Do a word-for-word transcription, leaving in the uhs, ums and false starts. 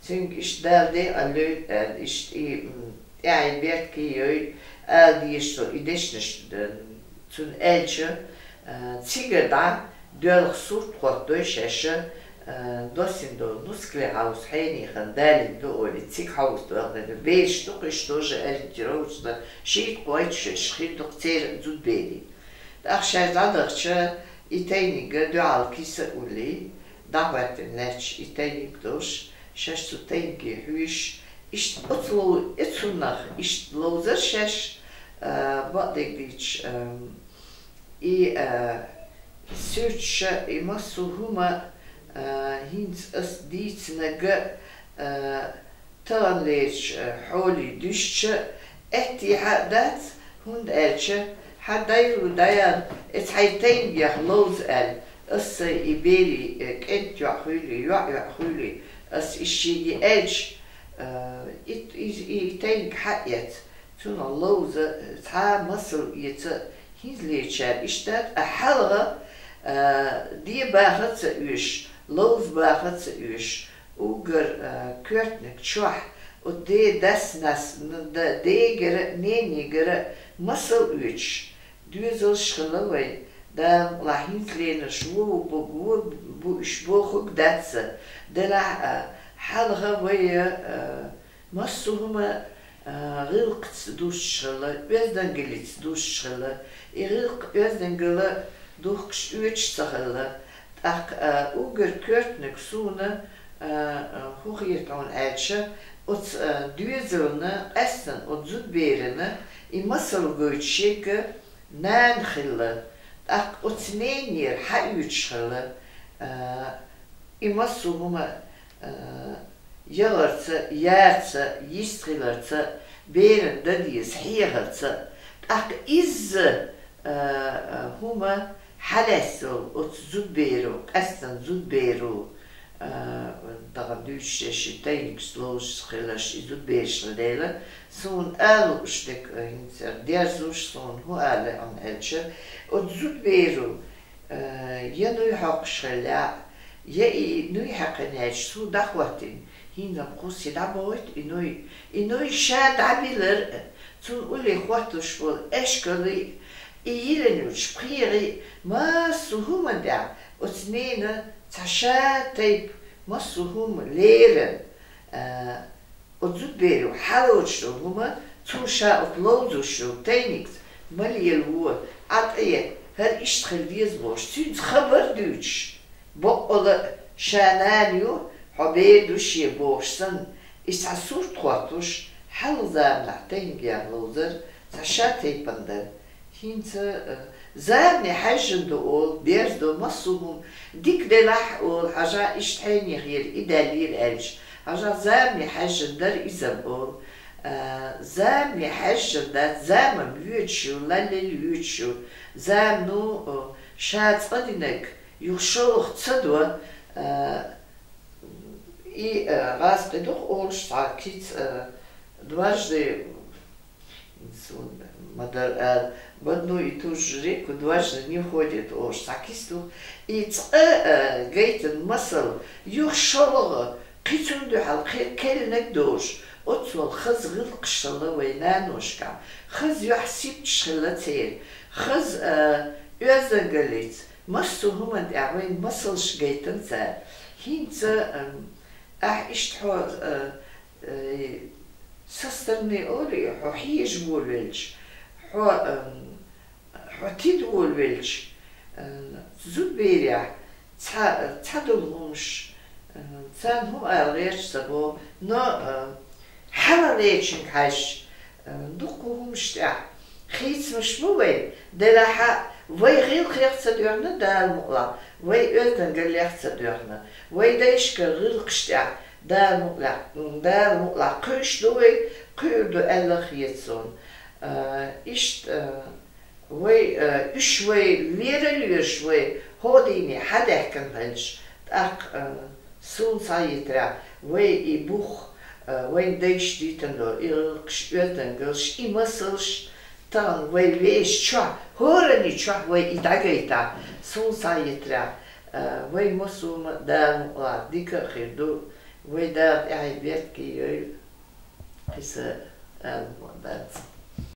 Цуьнга иштта Дала декъала йойла аьлла, иштта и, м, тӀаьхье бехке йойла, ала дезаш цо и дешнаш, м, цунна аьлча, а, цига дӀа доьлху сурт хӀоттадой шаьш, а, доссийна долу нускале хьовса хьенехан далийна ду олий, цига хьовса доьлху дерг. Бераш ду-кх уьш тоже ориентировочно, шийтта-кхойтта шаьш хир ду-кх церан зудаберийн. ТӀаккха шаьш дӀадахча, и тайниг дуьхьал киса а уллий, дӀахӀоьттина лаьтташ и тайниг долуш, шаьш цу тайниге хьоьжуш, иштта оцу лов-, оцунах иштта ловзар шаьш, а, бакъдерг дийцча, ам, и, а, суьрташ а, и массо а хӀума, а, хӀинца ас дийцинарг а, а, таханлерчу, а, хьоле дуьстича, аьттехьа а дац, хӀунда аьлча хьан дайра даян, и цхьай тайнигех ловза аьлла, ас сайн и берийн, э, кӀентан йоӀ хуьлий, йоӀ йоӀ хуьлий, ас и шега аьлча, э, и, и, и тайниг хьаэца, цунах ловза, э, цхьа а масал эца, хӀинцалерчара иштта дац, а хьалха, э, де баха а ца оьшуш, ловза баха а ца оьшуш, уггар, э, коьртаниг чохь, оцу ден дас-нанас, н-, д-, дегара а, ненегара а масал оьцуш, доьзалш хилла вайн, Дала мукъ лахь, хӀинцалернаш вон бу, вон бу уьш бохург дац сан, делахь а, хьалха вай, э, массо а хӀума, а, гӀиллакхца дуьстуш хилла, оьздангаллица дуьстуш хилла. И гӀиллакх, оьздангалла духкуш оьцуш ца хилла. ТӀаккха, а, уггар коьртаниг суна, а, а, хӀун хета хьуна аьлча, оцу, а, доьзална, къаьсттина оцу зудаберана и масал гойтуш ерг нана хилла. ТӀаккха оцу ненера хьаоьцуш хилла, а, и массо а хӀума, а, яхарца, ярца, йистхиларца, берана дан деза хьехарца. ТӀаккха изза, а, а, хӀума хьалаьцна оцу зудаберо, къаьсттина зудаберо, а, тахана дуьйцуш дерш и тайнигаш ловзуш хиларш и зудабераш хилла дела, суна ала лууш дерг, а, хӀинца дерзош суна хӀун ала лаьа аьлча, оцу зудаберо, э, я нуй хьокхуш хиллехь, я и нуй хьаькхина яьлча, цо дӀахӀоттийна, хӀинца-м кхузахь дӀабохуьйту и нуй. И нуй ша дӀабилар, цунна уллехь хӀоттош болу эшкалий, и йилина йолчу пхьегӀий, массо а хӀуманна тӀехь оцу ненан цхьа ша тайпа массо а хӀума лерина, э, Оцу зудаберо хьалоцуш долу хӀума, цо ша оцу ловзуш йолу тайнигца ма лелаво, Ӏа тӀе, хӀара иштта хила деза бохуш, цуьнца хабар а дуьйцуш, баккъала а ша нана ю, хьо бер ду шен бохуш санна, и цхьа сурт хӀоттош, хьалха заманахь тайнигех ловзар цхьа ша тайпана дара. ХӀинца, э, замане хьаьжжина ду олу, дерзадо массо а хӀума, дика делахь а олу, хьажахь иштта хьенех яра и даьллера аьлча, хьажахь замане хьаьжжина дара иза-м олу. Э, замане хьаьжжина дац, зама-м йоьдуш ю, лаллал йоьдуш ю. Зама, ну, э, ша цкъа динарг юха шолгӀа ца до, э, и, э, гӀазкхи ду-кх олуш цхьа кица, э, дважды Суна ма-дарра ала, в одну и ту же реку дважды не ходят олуш цхьа кица ду-кх. И цкъа, а, гайтина масал, юха шолгӀа, кхин цунна дуьхьал кхин керланиг а долуш, оццул хаза гӀиллакхаш хилла вайн наношкахь. Хаза юьхь-сибаташ хилла церан. Хаза, а, оьздангаллица, массо а хӀуманна тӀехь вайна масалш гайтина цара. ХӀинца, ам, ахь иштта хьо, а, Э, со стороны олий, хьо хьежа волавелча, хьо, ам, хьо тида волавелча, э, зудаберехь цхьа, цхьа долу хӀумаш, э, царна хӀун ала гӀерташ ца боху, но, э, хьалхалерчуьнга хьаьжча, э, дуккха хӀумаш тӀехь хийцамаш бу вайн, делахь а вай гӀиллакхех ца доьгӀна, Дала мукъ лахь, вай оьздангаллех ца доьгӀна, вай дайшкара гӀиллакхаш тӀехь, Дала мукъ лахь, Дала мукъ лахь, кхуьуш ду вай, кхуьур ду аьлла хета суна. А, иштта, а, вай, а, уьш вай лера а лоьруш вай, хӀокху дийне хьадаьхкина хилча, тӀаккха, а, суна схьахетарехь, вай и бух, а, вайн дайша дитина долу и гӀиллакхаш, оьздангаллаш, и масалш, тахана вай вешан чохь, хӀоранна чохь вай и дӀагайтахь, суна схьахетарехь, а, вай массо а Дала мукъ лахь дика а хир ду, Вай даа тӀехьа бертий йой, хьиса аьлла ма дац.